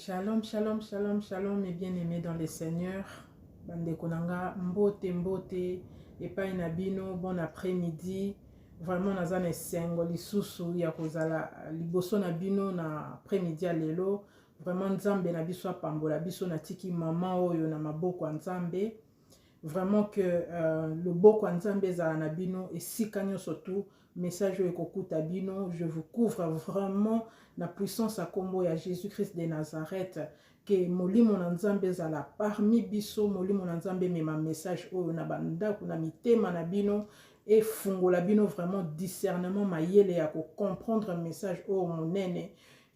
Shalom, shalom, shalom, shalom, mes bien-aimés dans le Seigneur. Bandeko na nga, mbote, mbote, epai na bino, bon après-midi. Vraiment naza na esengo lisusu ya kozala liboso na bino na après-midi ya lelo. Vraiment Nzambe na biso apambola biso, natiki mama oyo na maboko ya Nzambe. Vraiment que loboko ya Nzambe ezala na bino esika nyonso tu message oyo ekokuta bino. Je vous couvre vraiment na puissance ya nkombo ya Jésus Christ de Nazareth, ke molimo na Nzambe ezala parmi biso. Molimo na Nzambe emema message oyo na bandako, na mitema na bino, efungola bino vraiment discernement, mayele ya kocomprendre message oyo monene,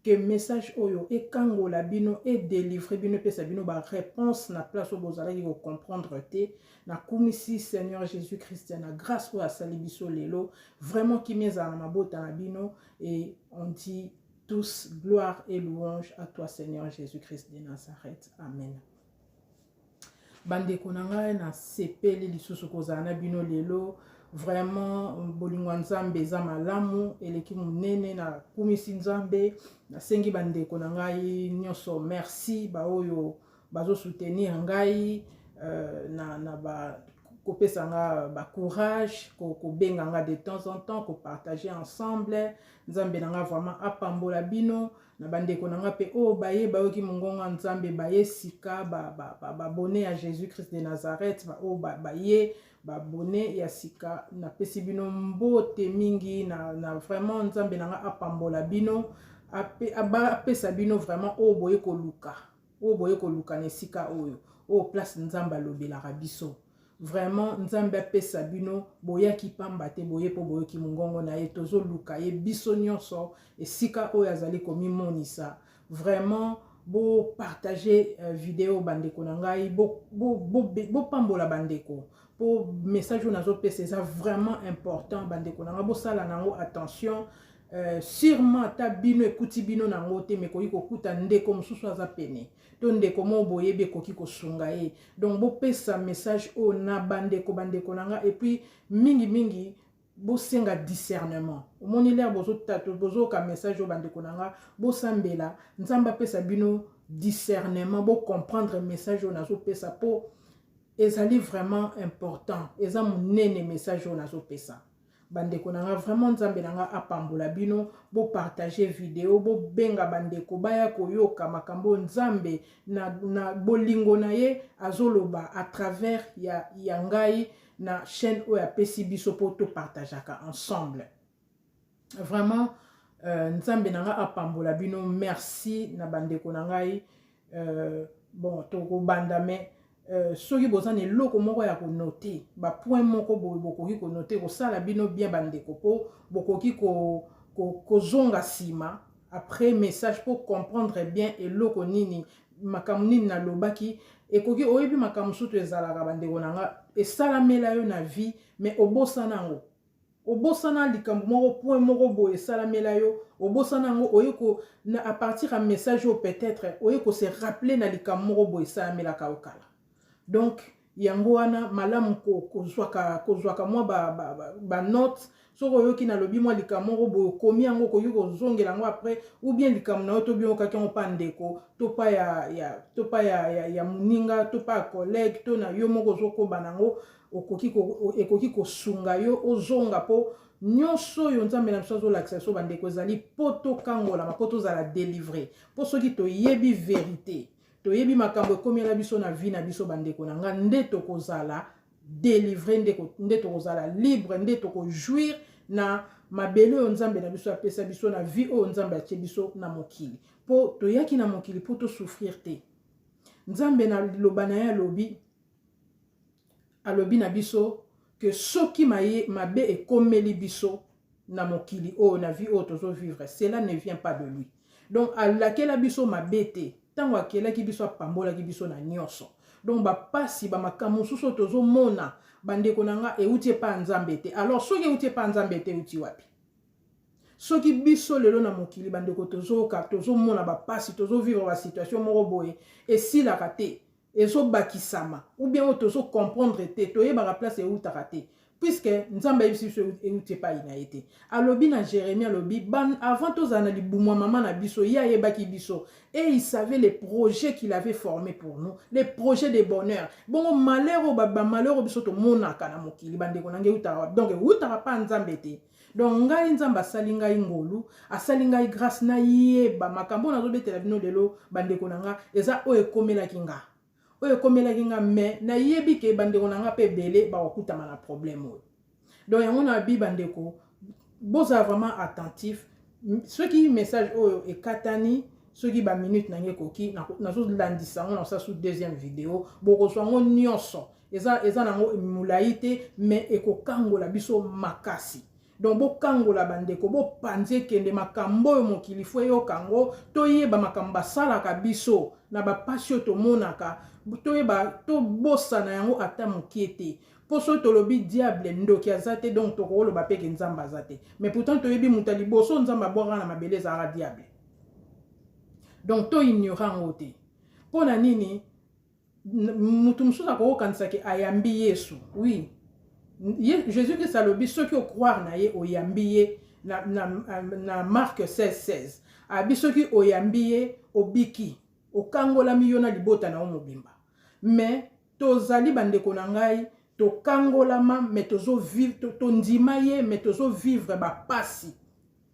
ke message oyo ekangola bino, edélivre bino, epesa bino baréponse na place oyo bozalaki kocomprendre te. Nakumisi Seigneur Jésus Christ na grâce oyo asali biso lelo. Vraiment kimia ezala na mabota na bino et on dit tous gloire et louange à toi, Seigneur Jésus Christ de Nazareth. Amen. Bandeko na ngai, nasepeli lisusu kozala na bino lelo. Vraiment bolingo ya Nzambe eza malamu, eleki monene. Nakumisi Nzambe, nasengi bandeko na ngai nyonso merci, baoyo bazosoutenir ngai na ba kopesa nga bacourage, kobenga nga de temps en temps, kopartager ensemble. Nzambe na nga vraiment apambola bino. Na bandeko na nga mpe oyo baye bayoki mongongo ya Nzambe, baye sika, baabonnés ya Jésus Christ de Nazareth, oyo baye baabonnés ya sika, napesi bino mbote mingi na vraiment Nzambe na nga apambola bino, apesa bino vraiment oyo boye koluka, oyo boye koluka na esika oyo place Nzambe alobelaka biso. Vraiment Nzambe apesa bino. Boyaki pamba te, boye mpo boyoki mongongo na ye. Tozoluka ye biso nyonso esika oyo azali komimonisa. Vraiment bopartage video, bandeko na ngai, bopambola bandeko, mpo message oyo nazopesa eza vraiment important. Bandeko na ngai, bosala nango attention. Sûrement ata bino ekuti bino nango te, me ekoki kokuta ndeko mosusu aza pene to ndeko moko boyebi, ekoki kosunga ye. Donc bopesa message oyo na bandeko, bandeko na nga. Et puis mingimingi bosenga discernement. Omoni l'heure bozoyoka message oyo, bandeko na nga, bosambela Nzambe apesa bino discernement, bocomprendre message oyo nazopesa, mpo ezali vraiment important, eza monene message oyo nazopesa, bandeko na nga. Vraiment Nzambe na nga apambola bino. Bopartage video, bobenga bandeko baya koyoka makambo oyo Nzambe na bolingo na ye azoloba à travers ya ngai na chaîne oyo apesi biso mpo topartageaka ensemble. Vraiment Nzambe na nga apambola bino. Merci na bandeko na ngai. Bon, tokobanda, mais soki boza na eloko moko ya konoter, bapoint moko boye bokoki konoter, kosala bino bien, bandeko, mpo bokoki kozonga nsima après message mpo comprendre bien eloko nini, makambo nini nalobaki. Ekoki oyebi makambo mosusu ezalaka, bandeko na nga, esalamela yo na vie, mais obosana yango, obosana likambo moko, point moko boye esalamela yo, obosana yango. Oye ko na à partir ya message oyo, peut-être oye kose rappeler na likambo moko boye esalamelaka yo kala. Donc yango wana malamu kozwaka mwa banote. Soki oyoki nalobi mwa likambo moko boye, okomi yango, okoki kozongela yango après, ou bien likambo na yo to bien okaki yango mpa ndeko to pa ya to pa ya moninga to pa ya collègue to na yo moko ozokoba nango, ekoki kosunga yo ozonga, mpo nyonso oyo Nzambe na biso azolakisa biso, bandeko, ezali mpo tokangolama, mpo tozala délivré. Mpo soki toyebi vérité, toyebi makambo ekomela biso na vie na biso, bandeko na nga, nde tokozala délivré, nde tokozala libre, nde tokojouir na mabele oyo Nzambe na biso apesa biso, na vie oyo Nzambe atie biso na mokili. Mpo toyaki na mokili mpo tosouffrir te. Nzambe na liloba na ye alobi na biso ke soki mabe ekomeli biso na mokili oyo, na vie oyo tozovivre, cela ne vient pas de lui. Donc alakela biso mabe te. Ntango akelaki biso, apambolaki biso na nyonso. Donc bapasi, bamakambo mosusu oyo tozomona, bandeko na nga, euti epa ya Nzambe te. Alors soki euti epa ya Nzambe te, euti wapi? Soki biso lelo na mokili, bandeko, tozoyoka, tozomona bapasi, tozovivre basituation moko boye esilaka te, ezobakisama, ou bien oyo tozocomprendre te, toyebaka place eutaka te. Puisque Nzambe ayebisi biso euti epai na ye te. Alobi na Jeremie, alobi avant tozala na libumu ya mama na biso, ye ayebaki biso et il savait les projets qu'il avait formés pour nous, les projets de bonheur. Bongo malheur oyo, bamalheur oyo biso tomonaka na mokili, bandeko na ngai, eutaka donc eutaka pa Nzambe te. Donc ngai, Nzambe asali ngai ngolu, asali ngai grâce, nayeba makambo oyo nazobetela bino lelo. Bandeko na nga, eza oyo ekomelaki nga, oyo ekomelaki nga, mais nayebi ke bandeko na nga mpe ebele bakokutama na problème oyo. Donc yango na bi, bandeko, bozala vraiment attentif. Soki message oyo ekatani, soki baminute na ngai ekoki, nazolandisa yango, nasala su deuxième vidéo. Bokozwa yango nyonso, eza nango molai te, mais ekokangola biso makasi. Donc bokangola, bandeko, bopanzi ekende. Makambo oyo mokili fo eyoka yango, toyeba makambo basalaka biso na bapasi oyo tomonaka, toyeba, tobosana yango ata mokie te. Mpo soki tolobi diable ndoki aza te, donc tokoloba mpe ke Nzambe aza te. Mais pourtant toyebi moto ya liboso Nzambe abwakaka na mabele ezalaka diable. Donc toignore yango te. Mpo na nini? Motu mosusu akokokanisaki ayambi Yesu. Oui, Jésus Christ alobi soki ocroire na ye, oyambi ye. Na Marc 16 16 abi soki oyambi ye, obiki, okangolami, yo na libota na yo mobimba. Mais tozali, bandeko na ngai, tokangolama, mais tozovivre, tondima ye, mais tozovivre bapasi,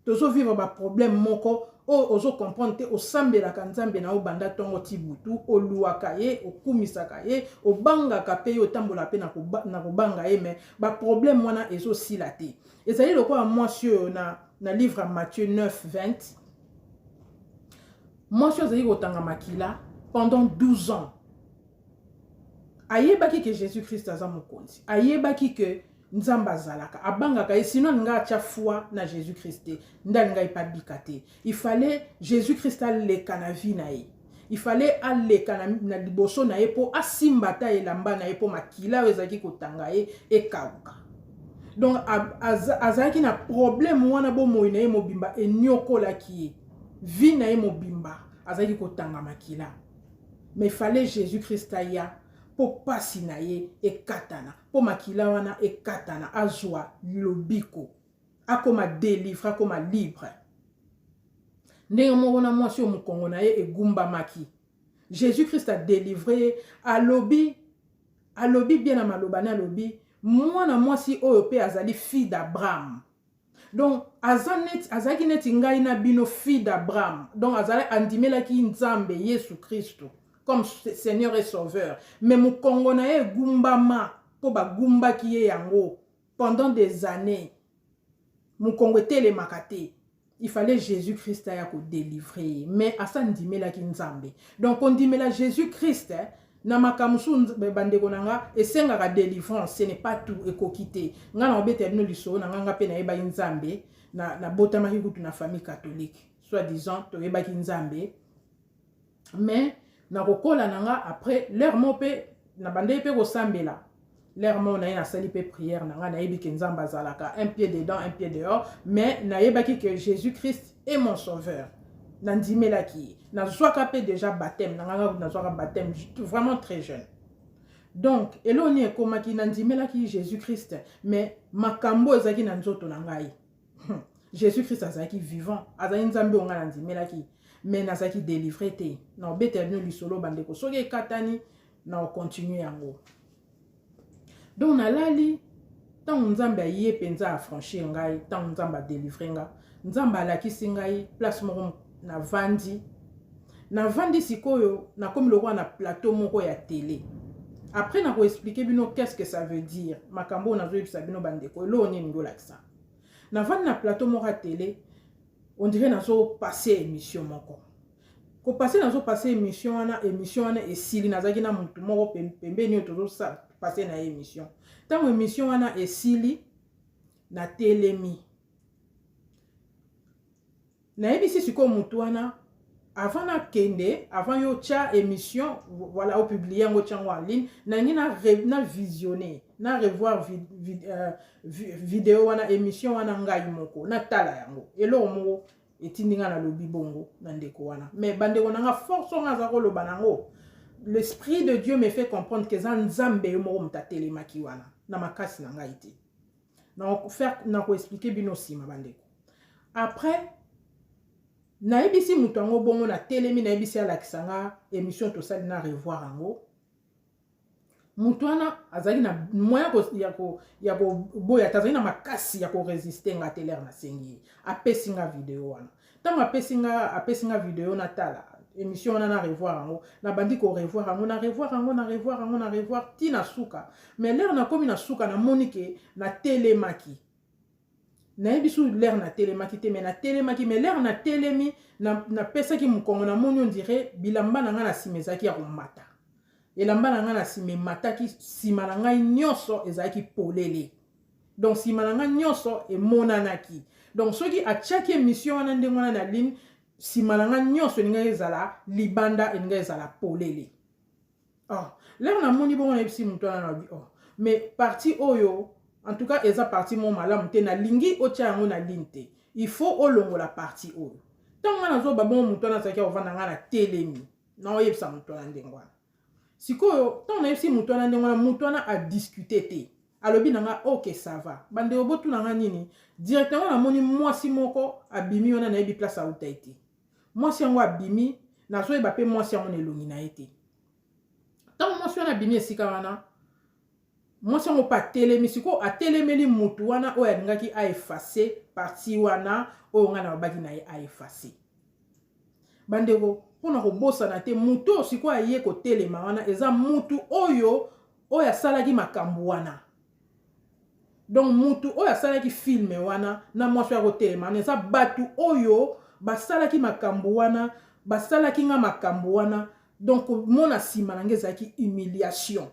tozovivre baproblème moko oyo ozocomprendre te. Osambelaka Nzambe na yo banda ntongo ti butu, oluwaka ye, okumisaka ye, obangaka mpe ye, otambola mpe na kobanga ye, mais baproblème wana ezosila te. Ezali lokola mwasi oyo na livre ya Matthieu 9 20, mwasi oyo azali kotanga makila pendant 12 ans. Ayebaki ke Jésus Christ aza mokonzi, ayebaki ke Nzambe azalaka, abangaka ye, sinon alinga atya foi na Jésus Christ te, nde alinga ye mpe abika te. Il fallait Jésus Christ aleka na vie na ye, il fallait aleka na liboso na ye mpo asimba ata elamba na ye, mpo makila oyo ezalaki kotanga ye ekauka. Donc azalaki na problème wana, bomoi na ye mobimba eniokolaki ye, vie na ye mobimba azalaki kotanga makila. Mais il fallait Jésus Christ aya mpo pasi na ye ekatana, mpo makila wana ekatana, azwa lobiko, akoma délivré, akoma libre. Ndenge moko na mwasi oyo mokongo na ye egumbamaki, Jésus Christ adélivre ye. Alobi bien na maloba ne, alobi mwana mwasi oyo mpe azali fille d'Abraham. Donc aza neti, azalaki neti ngai na bino, fille d'Abraham. Donc azali, andimelaki Nzambe, Yesu Kristo comme Seigneur et Sauveur, mais mokongo na ye egumbama mpo bagumbaki ye yango pendant des années, mokongo etelemaka te. Il fallait Jésus Christ aya kodélivre ye, mais asa ndimelaki Nzambe. Donc kondimela Jésus Christ na makambo mosusu, bandeko na nga, esengaka délivrance. Ce n'est pas tout, ekoki te. Nga na obetela bino lisolo na nga. Nga mpe nayebaki Nzambe, nabotamaki kutu na famille catholique, soit disant toyebaki Nzambe, mais na kokola na nga, après l'heure moko mpe nabandaki mpe kosambela. L'heure moko na ye nasali mpe prière na nga, nayebi ke Nzambe azalaka, un pied dedans, un pied dehors, mais nayebaki ke Jésus Christ est mon sauveur. Nandimelaki ye, nazwaka mpe déjà baptême na nga, nazwaka baptême vraiment très jeune. Donc eloko nini ekomaki? Nandimelaki Jésus Christ, mais makambo ezalaki na nzoto na ngai, Jésus Christ azalaki vivant, azalaki Nzambe oyo ngai nandimelaki, mais nazalaki délivré te. Na obetela bino lisolo, bandeko, soki ekatani, na ocontinue yango. Donc nalali, ntango Nzambe aye mpenza affranchir ngai, ntango Nzambe adélivre nga, Nzambe alakisi ngai place moko navandi. Navandi sikoyo, nakomi lokola na plateau moko ya télé. Après nakoexpliquer bino qu'est-ce que ça veut dire, makambo oyo nazoyebisa bino, bandeko, eloko nini ngolakisa. Navandi na plateau moko ya télé, on dirait nazopasser émission moko, kopasser, nazopasser émission wana. Émission wana esili, nazalaki na motu moko pembeni oyo tozopasser na ye émission. Ntango émission wana esili, natelemi, nayebisi sikoyo motu wana: avant nakende, avant yo tia émission, voilà, opublie yango, tia yango en ligne, nangi na visionner, na revoir vidéo wana, émission wana, ngai moko natala yango. Eloko moko etindi nga nalobi bongo na ndeko wana. Mais bandeko na nga, force oyo nga aza koloba nango, l'Esprit de Dieu me fait comprendre ke eza Nzambe ye moko moto atelemaki wana na makasi na ngai te. Na koexpliquer bino nsima, bandeko. Après nayebisi moto yango bongo, natelemi, nayebisi alakisa nga émission tosali na revoir yango. Moto wana azalaki na moyen ya koboya te, azalaki na makasi ya korésister nga te. L'heure nasengi ye, apesi nga video wana. Ntango apesi nga video, natala émission wana, na revoir yango, nabandi korevoir yango, na revoir yango, na revoir yango, na revoir ti na suka. Mais l'heure nakomi na suka, namoni ke natelemaki. Nayebi su l'heure natelemaki te, mais natelemaki. Mais l'heure natelemi, napesaki mokongo, namoni on dirait bilamba na ngai na nsima ezalaki ya komata. Elamba na ngai na nsima emataki, nsima na ngai nyonso ezalaki polele. Donc nsima na ngai nyonso emonanaki. Donc soki atiaki émission wana ndenge wana na ligne, nsima na ngai nyonso elingaki ezala libanda, elingaki ezala polele. Oh, l'heure namoni bongo, nayebisi moto wana, nalobi: "Oh, mais partie oyo, en tout cas, eza partie moko malamu te. Nalingi otia yango na ligne te, il faut olongola partie oyo." Ntango ngai nazoba bongo, moto wana azalaki kovanda, ngai na telemi, naoyebisa moto wana ndenge wana. Sikoyo ntango nayebisi moto wana ndenge wana, moto wana adiscuter te, alobi na nga: "Ok, ça va." Bandeko, botuna nga nini? Directement namoni mwasi moko abimi wana, nayebi place auta ye te. Mwasi yango abimi, nazoyeba mpe mwasi yango na elongi na ye te. Ntango mwasi wana abimi esika wana, mwasi yango mpe atelemi. Sikoyo atelemeli mutu wana oyo alingaki aeffacer partie wana oyo ngai nalobaki na ye aeffacer. Bandeko, mpona kobosana te, mutu oyo sikoyo aye kotelema wana eza mutu oyo asalaki makambo wana. Donc mutu oyo asalaki film wana na mwasi oyo akotelema wana eza bato oyo basalaki makambo wana, basalaki nga makambo wana. Donc mona nsima na ngai ezalaki humiliation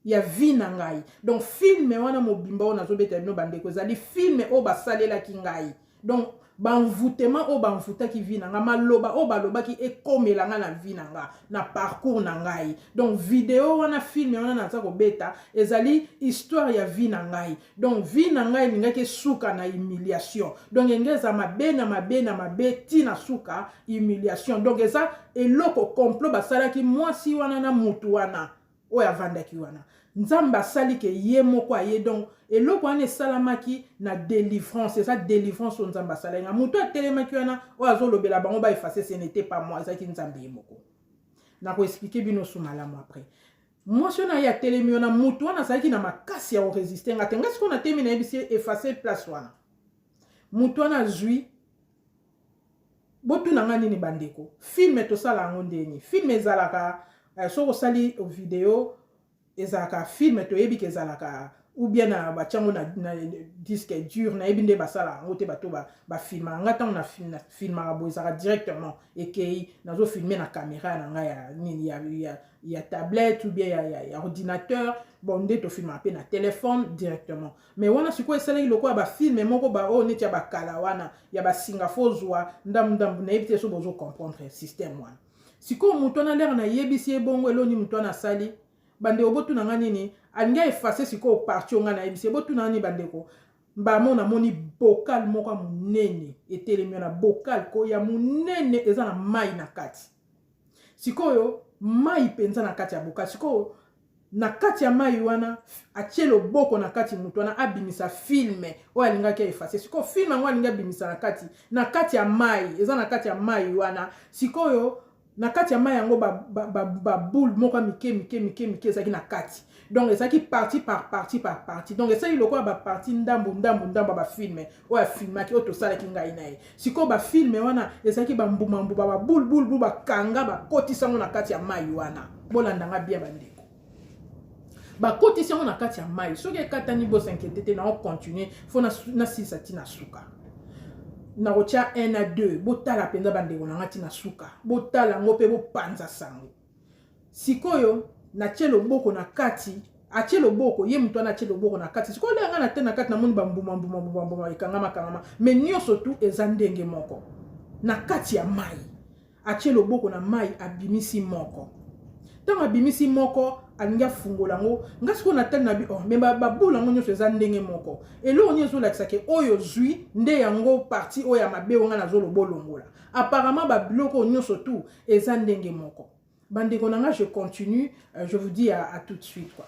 ya vie na ngai. Donc film wana mobimba oyo nazobetela bino, bandeko, ezali film oyo basalelaki ngai. Donc baenvoûtement oyo baenvoûtaki vie na ngai, maloba oyo balobaki ekomela ngai na vie na ngai, na parcours na ngai. Donc video wana, film wana naza kobeta, ezali histoire ya vie na ngai. Donc vie na ngai elingaki esuka na humiliation. Donc elingi eza mabe na mabe na mabe ntina suka humiliation. Donc eza eloko complot basalaki mwasi wana na mutu wana oyo avandaki wana. Nzambe asali ke ye moko aye. Donc eloko wana esalamaki na délivrance, eza délivrance oyo Nzambe asalaki nga. Moto atelemaki wana oyo azolobela bango baeffacer, ce n'était pas moi, ezalaki Nzambe ye moko. Nakoexpliquer bino su malamu après. Mwasi wana ye atelemi wana, motu wana azalaki na makasi ya korésister nga te. Nga sikoyo natemi, nayebisi ye: "Efface place wana." Motu wana azwi. Botuna nga nini, bandeko? Film tosala yango ndeni? Film ezalaka, soki osali video, ezalaka film, toyebi ke ezalaka ou bien na batiango na disque dur, nayebi nde basala yango te. Bato bafilmaka, nga ntango nafilmaka boye, ezalaka directement ekei, nazofilmer na caméra na ngai ya nini, ya tablette ou bien ya ordinateur. Bon, nde tofilmaka mpe na téléphone directement. Mais wana sikoyo esalaki lokola bafilm moko oyo neti ya bakala wana ya basinga, fo ozwa ndambu ndambu. Nayebi te so bozocomprendre système wana. Sikoyo moto wana, l'heure nayebisi ye bongo, eloni moto wana asali? Bandeko, botuna nga nini? Alingi aeffacer sikoyo partie oyo ngai nayebisi ye. Botuna nga nini, bandeko? Mbamo namoni bocal moko ya monene etelemi wana, bocal ko ya monene, eza na mai na kati. Sikoyo mai mpenza na kati ya bocal. Sikoyo na kati ya mai wana, atie loboko na kati, motu wana abimisa film oyo alingaki aeffacer. Sikoyo film yango alingi abimisa na kati ya mai, eza na kati ya mai wana. Sikoyo na kati ya mai yango, baboule ba, ba, ba moko ya mike mike mike mike ezalaki na kati. Donc ezalaki partie par partie par partie. Donc esali lokola bapartie ndambu ndambu ndambu ya bafilm oyo afilmaki, oyo tosalaki ngai na ye. Sikoyo bafilm wana ezalaki bambumambuma, baboule boule boule, bakanga, bakotisa yango na kati ya mai wana. Bolandanga bien, bandeko. Bakotisi yango na kati ya mai. Soki ekatani, bos'inquiéter te, naocontinuer, fo nasilisa ntina suka. Nakotia 1 à 2. Botala mpenza, bandeko na nga, ntina suka. Botala yango mpe bopanza sango. Sikoyo natie loboko na kati, atie loboko ye moto wana, atie loboko na kati. Sikoyo olenga na te na kati, namoni bambuma mbuma mbuma mbuma ekangama kangama, mais nyonso tu eza ndenge moko na kati ya mai. Atie loboko na mai, abimisi moko. Ntango abimisi moko, alingi afungola yango. Nga sikoyo natali na bi: "Oh, mais baboule yango nyonso eza ndenge moko. Eloko nini ezolakisa ke oyo zwi nde yango partie oyo ya mabe oyo ngai nazoloba olongola? Apparemment babiloko oyo nyonso tu eza ndenge moko." Bandeko na nga, je continue, je vous dis à tout de suite, quoi.